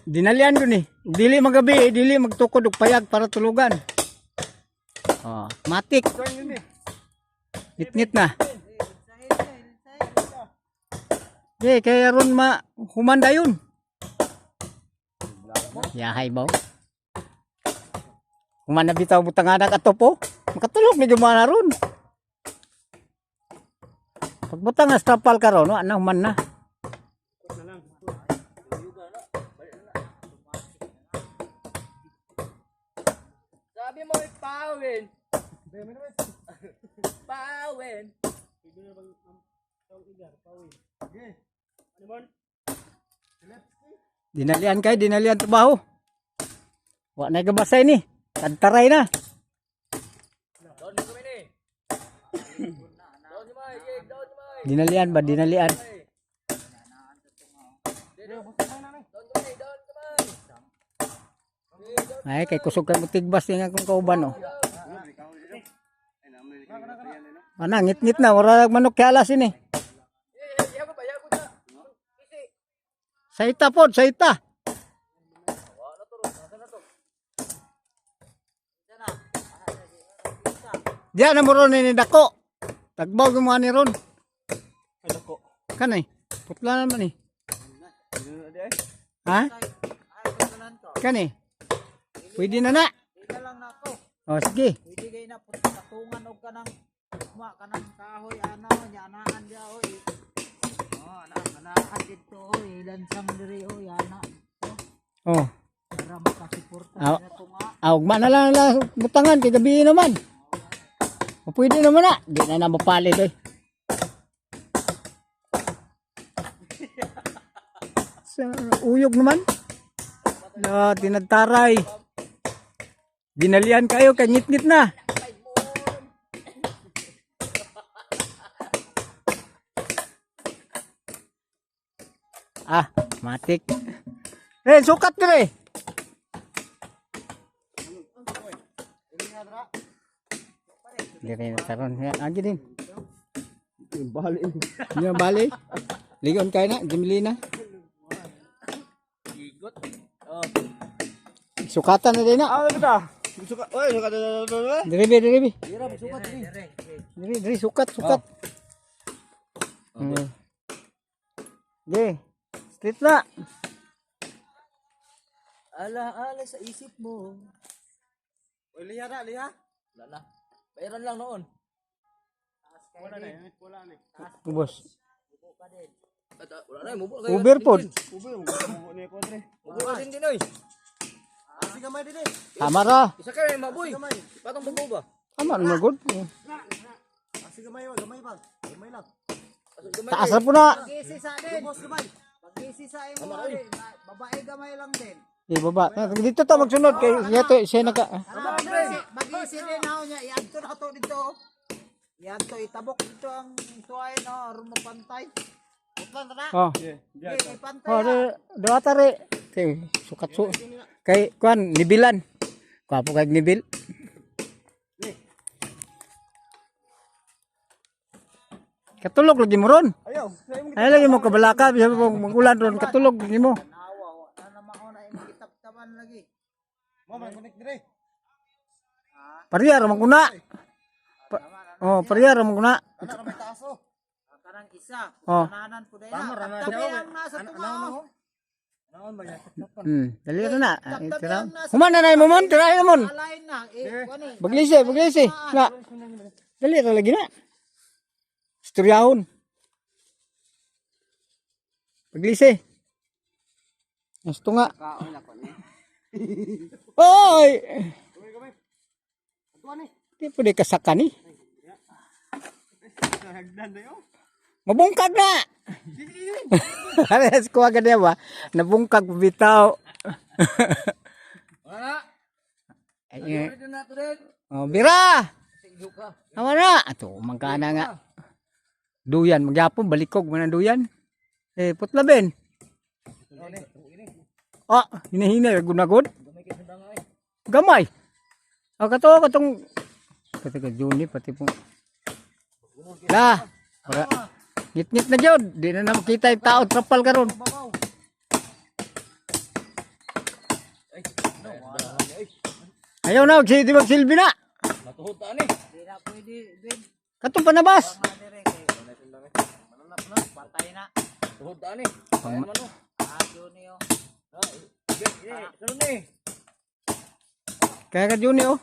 Dinalian ko ni. Dili magabi, eh, dili magtukod og payag para tulugan. Oh, matik. Ngit-ngit na. Di, kaya ron ma humanda yun. Yahay ba? Humanda bitaw butang anak ato po. Makatulog ni gumana ron. Pagbutang na strapal karon, wa na human na. Sabi mo pawin. Pawin. Dinalian kay, dinalian trabaho. Wa na gabasay ni. Tagtaray na. Doon mo kami ni. Doon si May, doon si May. Dinalian ba, dinalian. Doon kami, doon kami. Ay, kay kusog kay mutigbas ni akong kauban oh. Ana, ngit-ngit na, wala manok kay alas ini. Eh, yago ba, yago na. Saita pod, saita. Diyan na mo ron ini dako. Tagbaw gumawa ni ron. Dako. Kanay, putla naman eh. Ha? Kani? Pwede na na. Ika lang na ako. O sige. Pwede kayo na patungan og kanang ma kanang kahoy ana nya anaan dia oy. Oh, ana anaan dito oy, lansang diri oy ana. Oh. Para makasuporta Ah. na tunga. Ah, ugma na lang lang butangan kay gabi naman. O pwede naman na. Di na na mapalit eh. Sa uyog naman. Na tinagtaray. Dinalian kayo kay ngit-ngit na. Ah, matik. Eh, sukat dire. Dire na taron. Ya, agi din. Bali. Hindi na bali. Ligon kayo na, Jimlina. Igot. Oh. Sukatan na din na. Ah, ka. Suka. Oy, suka. Dire be, dire be. Dire, dire, sukat, sukat. Okay. Straight na. Ala ala sa isip mo. Oy, liha na, liha. Wala na. Bayaran lang noon. Wala na, eh. Wala na. Ubos. At, ah, wala na, mubo kayo. Uber pod. Ubo, ubo ni ko tre. Mubo ka din din oy. Asi gamay din eh. Tama ra. Isa kayo maboy. Patong bubo ba? Tama na good. Asi gamay, gamay pa. Gamay lang. Taas na po na. Pag-isi sa din. Boss gamay. Pag-isi sa imo din. Babae gamay lang din. Eh, baba. Dito ta magsunod kay siya to, siya naka. Mag-isi din ako niya. Iadto na to dito. Iadto itabok dito ang tuay no aron mapantay. Putlan na. Oh. Eh, ipantay. Oh, duwata re. Kay sukat su. Kay kuan nibilan. Kwapo kay nibil. Katulog lagi mo ron. Ayaw, sa imong Ay lagi mo kabalaka bisa mo magulan ron katulog lagi mo. Nawa, wa na mao na imong gitaptapan lagi. Mo man connect dire. Pariya ra man kuna. Oh, pariya ra man kuna. Ana ra may taas oh. Ang Kanang isa, Oh. kananan po dahil. Taptapi ang nasa tunga. oh. Naon ba yan? Dali ra na. Ah, tira. Human na na mo mon, tira na mon. Alain na, eh, kuan eh. Baglisi, baglisi. Na. Dali ra lagi na. Istoryahon. Paglisi. Gusto nga. Oy! Di pwede kasaka ni. Hagdan dayo. Mabungkag na! Ares ko agad ba? Nabungkag bitaw. Wala na. Ay, eh. Dito na to din. Oh, bira! Sige ka. Awa na! Ato, mangkana nga. Duyan, magyapon, balikog man ang duyan. Eh, putlaben. Ah, hinahina, gunagod. Gamay. Ah, kato, katong... Pati ka, Juni, pati po. La, para. Ngit-ngit na jud. Di na na makita yung tao, trapal karon. Ayaw na, di magsilbi na. Matuhod ta ani. Di na pwede, Ben. Katong panabas. Mga dire kay. Patay na. Tuhod ta ani. Kaya man oh. Ah, Juni oh. Ben, ini, sunod ni. Kaya ka Juni oh.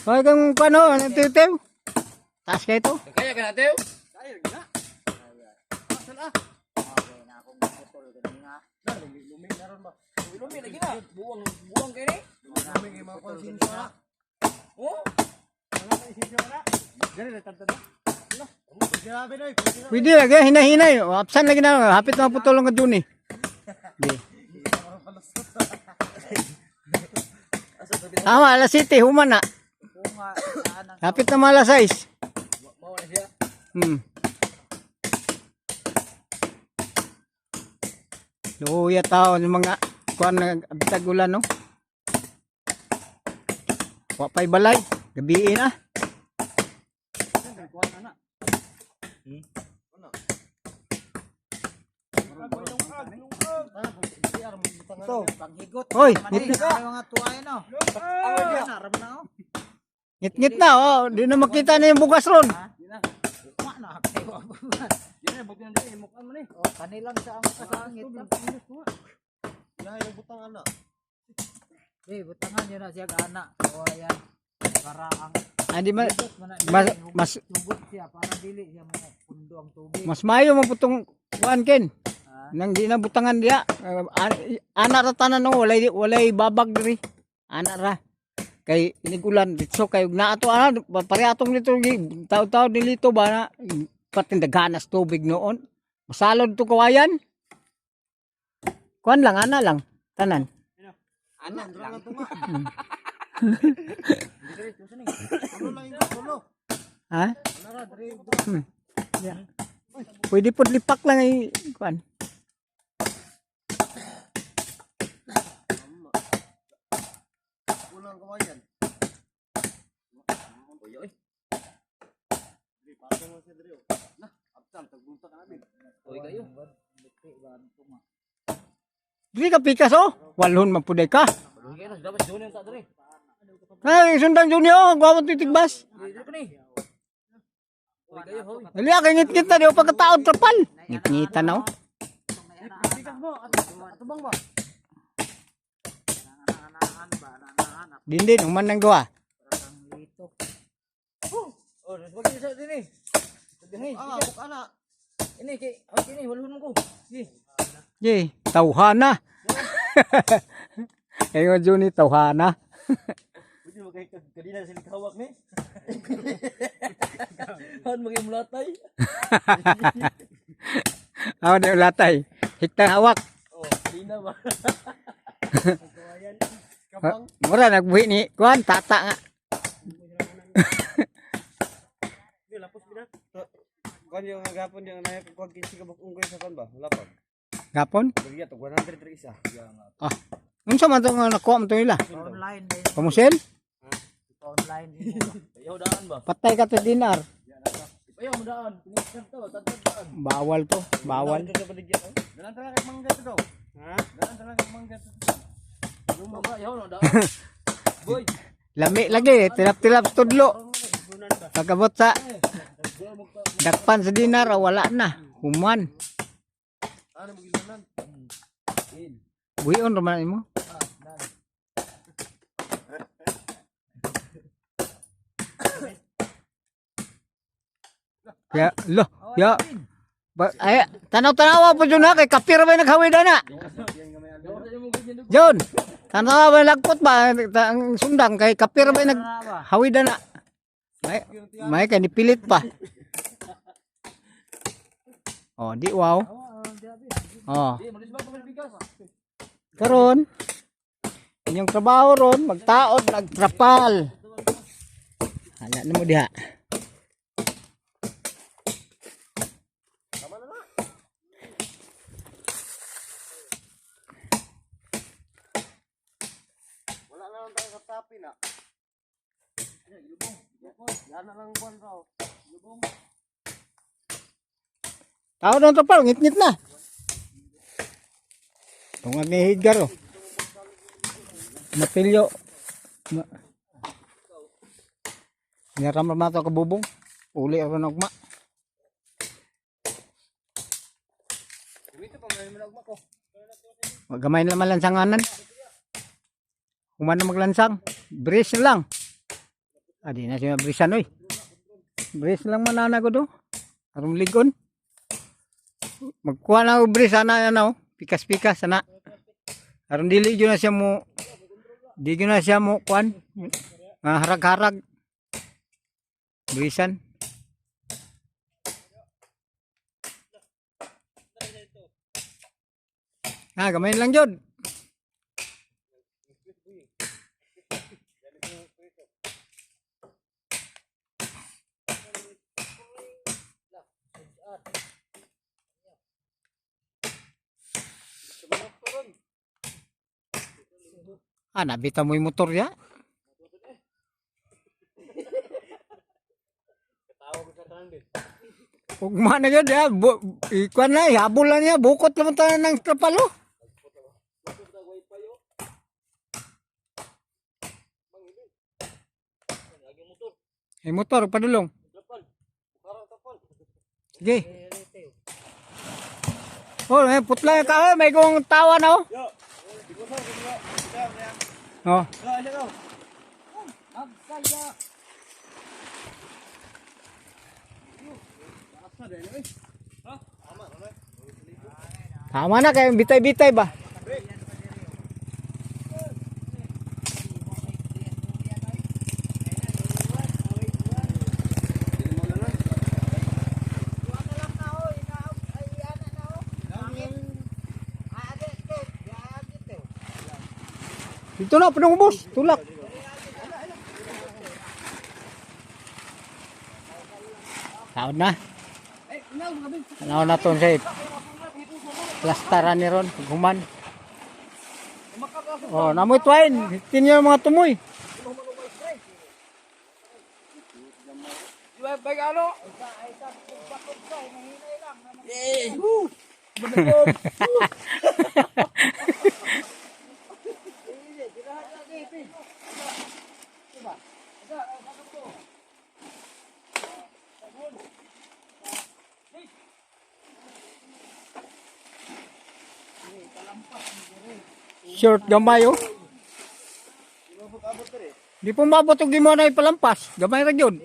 Kaya kang paano, ano titew? Taas kayo ito. Kaya ka na, Teo? Okay na akong putol ganina. Lumi lagi na. Buwang buwang kay ni. Mga konsensya na. Oh. Grabe na eh. Pwede na. Pwede lagi, hinahinay. O, absan lagi na. Hapit na putulong ka Juni. Di. Tama, alas 7, human na. Bunga saan ang Hapit na mga alas 6. Mao na siya. Luya tao ng mga kuan na bitag ulan no. Wa pay balay, gabi na. Ito. panghigot. Hoy, Manay, ngit ay, mga tuay no. Ah, naram na oh. ngit na oh, di na makita na yung bugas ron. Wa na kayo. Yan, buti na dili mukhaan mo ni. Oh, kanilang sa ang kasangit. Ilahay yung butang ana. Eh, butangan yun na siya ana. O ayan. Para ang Ah, di ma, hugot man na mas mas hugot siya para dili siya mo pundo ang tubig. mas maayo man putong kuan ken. Ah. Nang di na butangan diya. Ana ra tanan no, walay babag diri. Ana ra. Kay inigulan ditso kay ug naa to ana pare atong dito taw-taw nilito ba na patindaganas tubig noon. Masalod to kawayan. Kuan lang ana lang tanan. Ana lang. Tulo lang yung tulo. Ha? Yeah. Pwede po lipak lang ay kuan. Kulang kawayan. Oy kayo. Dili ka pikas oh. Walhon man puday ka. Oy kayo, dapat junior ta diri. Ay, sundang junior, gwapo titigbas. Dili ko ni. Oy kayo, hoy. Dali ka ngit-ngit na di pa kataod trapal. Ngit-ngitan na oh. Pikas mo. Atubang ba? Anaan ba anaan Din din human nang duha. ang lito. Oh, bagi sa dini. Dini. Ah, buk ana. Ini kay, hoy kini walhon mo ko. Sige. Ye, tawhana. Ayo Juni tawhana. Pwede mo kay kadina sila kahawak ni. Han mo kay mulatay. Aw di ulatay. Hiktang hawak. Oh, kadina ba. Mura nagbuhi ni kuan tata nga. Kuan yung hagapon yung anay ko kuan 15 ka unggoy sa kuan ba? Wala pa. Gapon? Bagya to 100 ra isa. Ah. Unsa man to nga nakuha mo to nila? Online din. Pamusel? Online din mo. Ayaw daan ba? Patay ka to dinar. Ayaw mo daan. Tinisar ta ba? Tadtad daan. Bawal to, bawal. Dalan tala kay mangga to daw. Ha? Dalan tala kay mangga to. Baba, ayaw no daan. Boy, Lami lagi, tilap-tilap sa tudlo. Pagabot sa dakpan sa dinar, ah, wala na. Human. Buhion raman mo. Ya, lo, ya. Ba, ay, tanaw-tanawa po dyan ha, kay kapira ba yung naghawid na? John, tanawa ba yung lagpot ba? Ang sundang, kay kapira ba yung naghawid na? May kay nipilit pa. Oh, di wow. Oh. Karon, inyong trabaho ron, magtaod, nagtrapal. Hala na mo diha. Wala na lang tayo sa tapi na. Yan na lang kuan raw. Taod ng trapal, ngit-ngit na. Tungag ni Hidgar oh. Matilyo. Ma Niram ra to kabubong. Uli ra na ugma. Wa gamay na naman lansanganan. Human na maglansang. Brace na lang. Ah, di na siya brisan oy. Brace lang manana ko do. Aron ligon. Magkuha na og brace ana ana oh. Pikas-pikas ana. Aron dili gyud na siya mo di gyud na siya mo kuan. Nga harag-harag. Brisan. Ah, gamay lang jud. Ah, nabita mo yung motor ya. Ugma na yun, ya. Ikuan na, ihabol na niya. Bukot naman tayo ng trapalo. Eh, motor, padulong. Sige. Oh, eh, putla ka. Eh, may kong tawa na, oh. Oh. Magsaya. Tama na kayo, bitay-bitay ba? Kuha na lang na oh, inaog ay ana na oh. Langit. Ah, ade, te, di te. Dito na, punong ubos. Tulak. Taon na. Tanaw na to sa plastaran ni Ron. Paghuman. Oh, namoy twain. Hitin niyo yung mga tumoy. Short gamay oh. Di po mabot og gimo na ipalampas. Gamay ra gyud.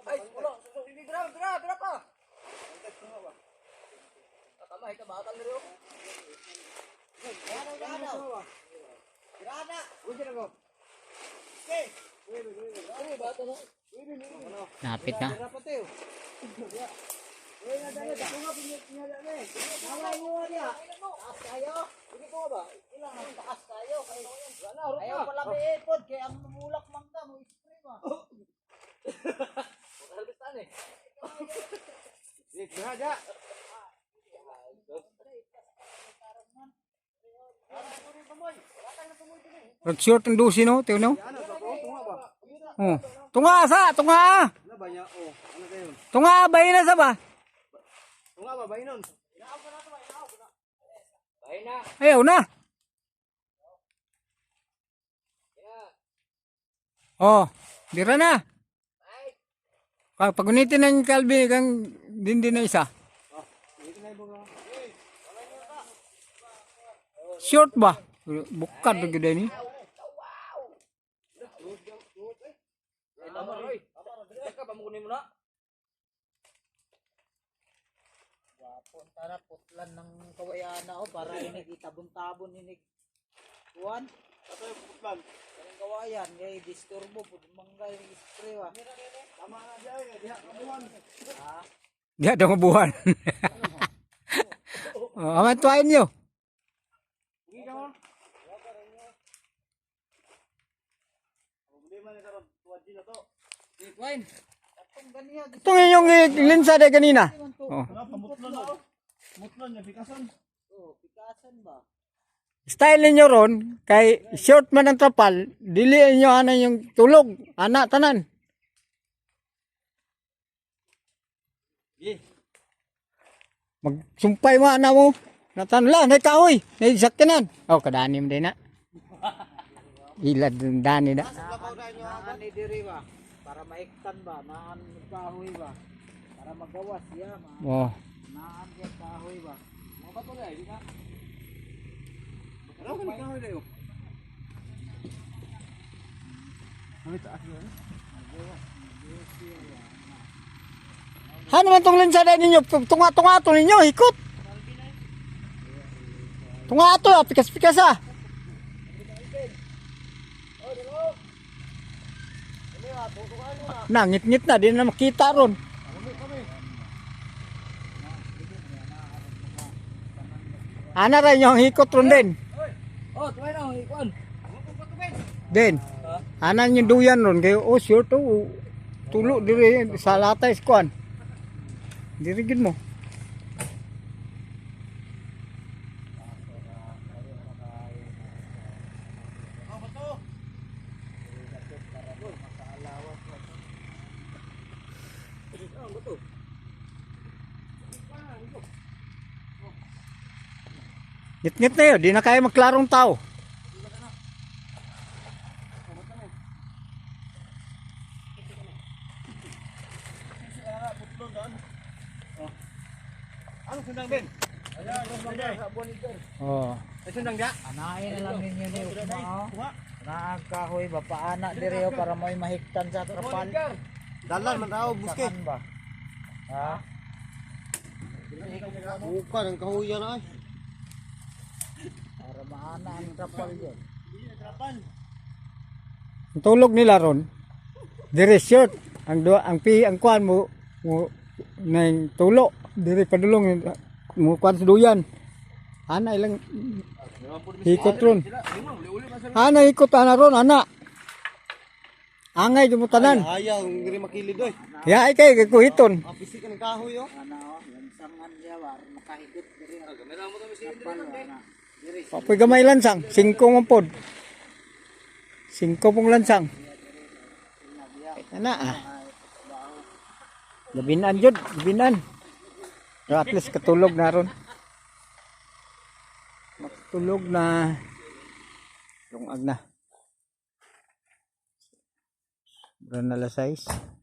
Ay, wala. Dira, dira, dira pa. Tama, ikaw batal na rin. Napit na. Taas kayo. Ilang ang taas kayo. Ayaw pala may ipod kay ang mulak mangga mo spray ba. Rag short ang dusi no, tiyo no. Oh. Tunga sa, tunga. Ano ba niya? Oh, ano kayo? Tunga bayin na sa ba? Tunga ba bayin nun? Ayaw na. Oh, dira na. Pagunitin ng kalbi kang dindi na isa. Short ba? Bukad ba gyud ni? Tama, Roy. Teka, pamukunin mo na. Gwapo tara putlan ng kawayana oh para inig itabon-tabon inig kuan. Ato yung putlan. Kanang kawayan kay disturbo pud mangga inig spray ba. Tama na diya eh, diha kabuhan. Diya daw mabuhan. Oh, aman tuwain niyo. Hindi ka mo. Problema na karon, tuwad din na to. Atong ganiha Itong inyong linsa de kanina. Oh. Ano, pamutlon na. Mutlon niya pikason. Oh, pikasan ba? Style ninyo ron kay short man ang trapal, dili inyo ana yung tulog, ana tanan. Magsumpay mo ana mo. Natanla, nay kahoy, nay sakyanan. Oh, kadanim din na. Ilad dani na. Naan ni diri ba? Para maiktan ba? Naan kahoy ba? Para magawas siya ma. Oh. Naan siya kahoy ba? Ano man tong linsada ninyo? Tunga-tunga to ninyo, ikot. Tunga ato, ah, pikas-pikas ah. Na, ngit-ngit na, di na makita ron. Ana ra yung hikot ron din. Oh, tumay na, ikuan. Din. Ana yung duyan ron kayo. Oh, sure to. Tulo diri sa latay kuan. Diri gid mo. Ngit-ngit na yun, di na kaya magklarong tao. Ano sundang Ben? Oh. Ay sundang da? Anain na lang ninyo ni Ukma oh. Naang kahoy ba? Paana diri oh para mo'y mahiktan sa trapal. Dalan man raw buske. Sakan ba? Ha? Bukan ang kahuyan ay. Para maana ang trapal yun. Ang tulog nila ron. Dire short ang duwa ang pi ang kuan mo mo nang tulo dire padulong mo kuan sa duyan. Ana ilang hikot ron. Ana hikot ana ron ana. Angay gimutanan. Ayaw diri makilid oy. Ya ay kay kuhiton. Apisi ka ng kahoy oh. Ana oh, lansangan siya ba? Makahigot diri. Trapal ba ana? Diri. Papoy gamay lansang, singko man pod. Singko pong lansang. Ana ah. Labinan jud, labinan. Pero at least katulog na ron. Matulog na. Lungag na. Bro na alas 6.